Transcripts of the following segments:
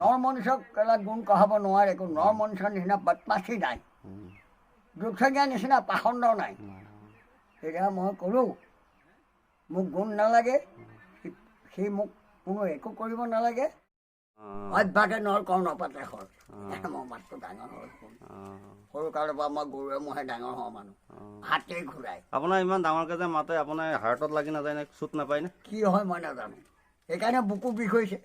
নৰ মনুষ্যক কেলা গুণ কঢ়াব নোৱাৰে, একো নৰ মনুষ্যৰ নিচিনা বদমাচি নাই, দুঠেঙীয়া নিচিনা পাখণ্ড নাই। তেতিয়া মই ক'লোঁ, মোক গুণ নালাগে, সি মোক কোনো একো কৰিব নালাগে। অভ্যাসে নৰ কৰ্ণপাতে শৰ। মই মাতটো ডাঙৰ হ'ল। সৰু কালৰ পৰা মই গৰুৱে ম'হে ডাঙৰ হোৱা মানুহ, হাতেই ঘূৰাই। আপোনাৰ ইমান ডাঙৰকৈ যে মাতে, আপোনাৰ হাৰ্টত লাগি নাযায় নে, চুট নাপায় নে? কি হয় মই নাজানো, সেইকাৰণে বুকু বিষ হৈছে।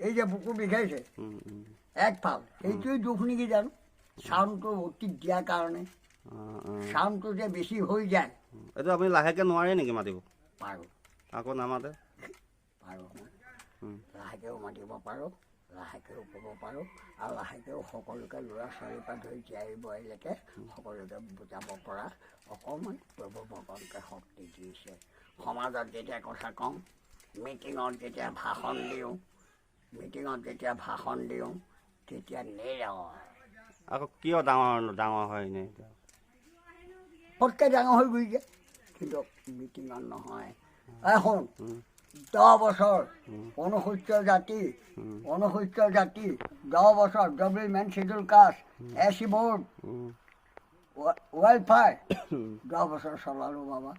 এই যে বুকু বিষাইছে একফাল, সেইটোৱেই দুখ নেকি জানো, চাউণ্ডটো অতি দিয়াৰ কাৰণে। চাউণ্ডটো যে বেছি হৈ যায়। এইটো আপুনি লাহেকৈ নোৱাৰে নেকি মাতিব? পাৰোঁ। আকৌ নামাতে। পাৰোঁ মই। লাহেকৈও মাতিব পাৰোঁ, লাহেকৈও ক'ব পাৰোঁ আৰু লাহেকৈও সকলোকে ল'ৰা ছোৱালীৰ পৰা ধৰি জীয়াৰী বোৱাৰীলৈকে সকলোকে বুজাব পৰা অকণমান প্ৰভু ভগৱন্তে শক্তি দিছে। সমাজত যেতিয়া কথা কওঁ, মিটিঙত যেতিয়া ভাষণ দিওঁ, মিটিঙত যেতিয়া ভাষণ দিওঁ তেতিয়া নীৰৱ। আকৌ কিয় ডাঙৰ ডাঙৰ হয় এনেই এতিয়া? পটকৈ ডাঙৰ হৈ গুচি যায়, কিন্তু মিটিঙত নহয়। এই শুন, 10 বছৰ অনুসূচিত জাতি, অনুসূচিত জাতি 10 বছৰ development schedule caste SC board welfare 10 বছৰ চলালোঁ বাবা।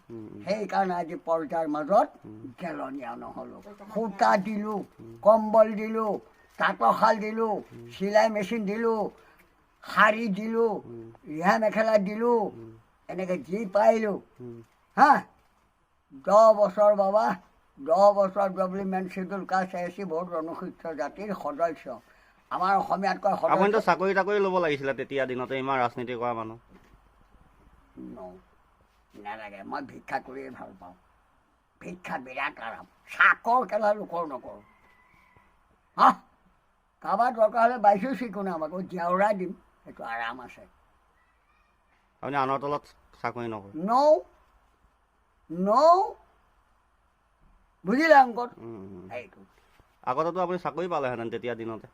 সেইকাৰণে আজি পৰ্যায়ৰ মাজত গেলনীয়া নহ'লোঁ। সূতা দিলোঁ, কম্বল দিলোঁ, তাঁতশাল দিলোঁ, চিলাই মেচিন দিলোঁ, শাৰী দিলোঁ, ৰিহা মেখেলা দিলোঁ, এনেকৈ যি পাৰিলোঁ। হা, 10 বছৰ বাবা, 10 বছৰ development schedule caste SC board অনুসূচিত জাতিৰ সদস্য। আমাৰ অসমীয়াত কয় সদস্য। আপুনিতো চাকৰি তাকৰি ল'ব লাগিছিলে তেতিয়া দিনতে, ইমান ৰাজনীতি কৰা মানুহ। নালাগে, মই ভিক্ষা কৰিয়ে ভাল পাওঁ। ভিক্ষা বিৰাট আৰাম। চাকৰ কেলা লোকৰ নকৰোঁ। হা, কাৰোবাৰ দৰকাৰ হ'লে বাইছো চিকোনা আমাকো জেওৰা দিম, সেইটো আৰাম আছে। আপুনি আনৰ তলত চাকৰি নকৰে? নৌ নৌ, বুজিলে অংকত? সেইটো। আগতেতো আপুনি চাকৰি পালেহেঁতেন তেতিয়া দিনতে,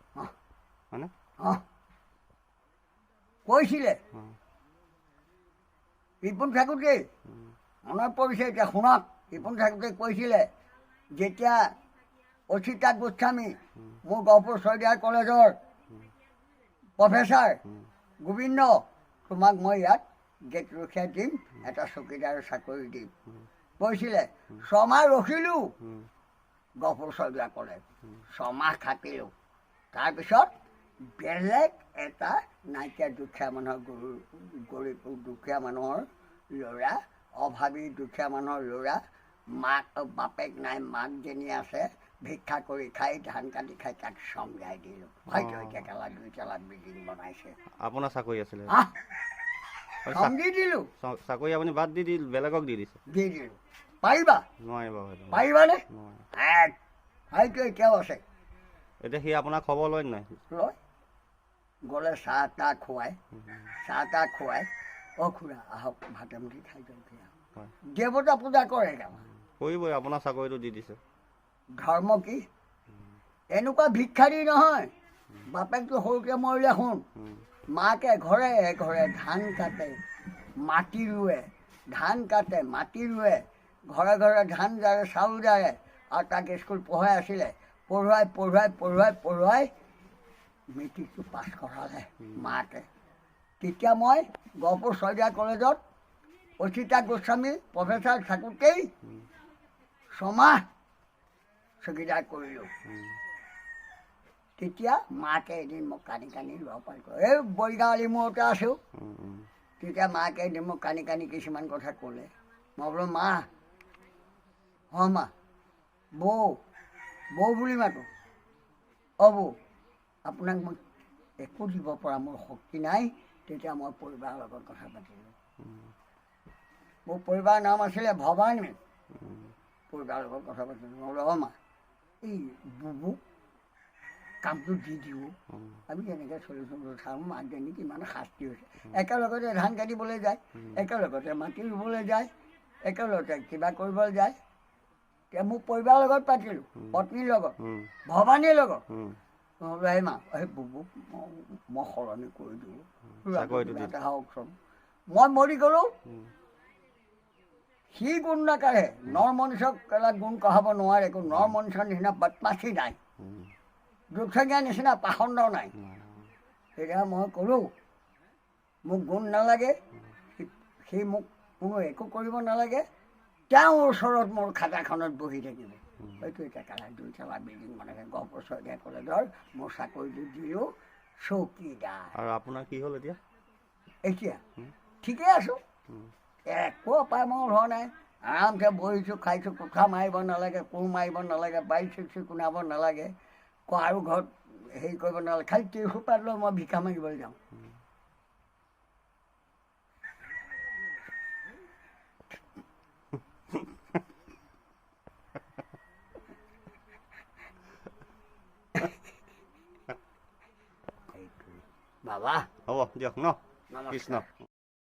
হয়নে? কৈছিলে ৰিপুণ থাকোঁতেই, মনত পৰিছে এতিয়া শুনক, ৰিপুণ থাকোঁতে কৈছিলে, যেতিয়া অচিতা গোস্বামী মোৰ গহপুৰ শইকীয়া কলেজৰ প্ৰফেচাৰ, গোবিন্দ তোমাক মই ইয়াত গেট ৰখীয়া দিম, এটা চকীদাৰৰ চাকৰি দিম কৈছিলে। ছমাহ ৰখিলোঁ গহপুৰ শইকীয়া কলেজ, ছমাহ খাটিলোঁ। তাৰপিছত বেলেগ এটা নাইকিয়া দুখীয়া মানুহৰ গৰু, গৰীব দুখীয়া মানুহৰ ল'ৰা, অভাৱী দুখীয়া মানুহৰ ল'ৰা, মাক বাপেক নাই, মাকজনী আছে, ভিক্ষা কৰি খাই, ধান কাটি খাই, তাক চমজাই দিলোঁ। হয়তো এতিয়া কেলা 2 তলা বিল্ডিং বনাইছে। আপোনাৰ চাকৰি আছিলে? চমজি দিলোঁ। চাকৰি আপুনি বাদ দি দি বেলেগক দি দিছে? দি দিলোঁ। পাৰিবা? নোৱাৰিব। পাৰিবানে? হয়তো এতিয়াও আছে। এতিয়া সি আপোনাৰ খবৰ লয় নাই? লয়, গ'লে চাহ তাহ খুৱাই, চাহ তাহ খুৱাই, অ' খুৰা আহক ভাত এমুঠি খাই যাওক। দেৱতা পূজা কৰে। কৰিবই, আপোনাৰ চাকৰিটো দি দিছে। ধৰ্ম কি? এনেকুৱা ভিক্ষাৰী নহয়। বাপেকটো সৰুতে মৰিলে শুন, মাকে ঘৰে ঘৰে ধান কাটে, মাটি ৰুৱে, ধান কাটে, মাটি ৰুৱে, ঘৰে ঘৰে ধান জাৰে, চাউল জাৰে, আৰু তাক স্কুল পঢ়াই আছিলে। পঢ়ুৱাই পঢ়ুৱাই পঢ়ুৱাই পঢ়ুৱাই মেট্ৰিকটো পাছ কৰালে মাকে। তেতিয়া মই গহপুৰ শইকীয়া কলেজত অচিতা গোস্বামী প্ৰফেচাৰ থাকোঁতেই ছমাহ চকীদাৰ কৰিলোঁ। তেতিয়া মাকে এদিন মোক কান্দি কান্দি লগ পাই কয়, এই বৰিগাঁও আলিমূৰতে আছোঁ। তেতিয়া মাকে এদিন মোক কান্দি কান্দি কিছুমান কথা ক'লে। মই বোলো মা, অ' মা, বৌ, বৌ বুলি মাতোঁ, অ' বৌ, আপোনাক মই একো দিব পৰা মোৰ শক্তি নাই। তেতিয়া মই পৰিবাৰৰ লগত কথা পাতিলোঁ। মোৰ পৰিবাৰৰ নাম আছিলে ভৱানী। পৰিবাৰৰ লগত কথা পাতিলোঁ। মই বোলো অ' মা, এই বুবু কামটো দি দিওঁ, আমি কেনেকৈ চলিছোঁ চাওঁ। মাকজনী কিমান শাস্তি হৈছে। একেলগতে ধান কাটিবলৈ যায়, একেলগতে মাটি ৰুবলৈ যায়, একেলগতে কিবা কৰিবলৈ যায়। এতিয়া মোৰ পৰিবাৰৰ লগত পাতিলোঁ, পত্নীৰ লগত, ভৱানীৰ লগত। মই বোলো এই মা, এই বুবুক মই সলনি কৰি দিওঁ, এটা হওকচোন। মই মৰি গ'লোঁ, সি গুণ নাকাঢ়ে। নৰ মনুষ্যক কেলা গুণ কঢ়াব নোৱাৰে, একো নৰ মনুষ্যৰ নিচিনা বদমাচি নাই। দুঠেঙীয়া নিচিনা পাখণ্ড নাই। তেতিয়া মই ক'লোঁ, মোক গুণ নালাগে, সি মোক কোনো একো কৰিব নালাগে, তেওঁৰ ওচৰত মোৰ খাতাখনত বহি থাকিব। হয়তো এতিয়া কালা দুইতলা বিল্ডিং বনাইছে গহপুৰ শইকীয়া কলেজৰ, মোৰ চাকৰিটো দিলোঁ চকীদাৰ। আৰু আপোনাৰ কি হ'ল এতিয়া? এতিয়া ঠিকেই আছোঁ, একো অপায়মংগল হোৱা নাই। আৰামছে বহিছোঁ, খাইছোঁ, কোঠা মাৰিব নালাগে, কোৰ মাৰিব নালাগে, বাৰী চিচি কোনাব নালাগে, কাৰো ঘৰত হেৰি কৰিব নালাগে, খালি টিউচুপাত লৈ মই ভিক্ষা মাগিবলৈ যাওঁ। বাবা হ'ব দিয়ক ন। কৃষ্ণ।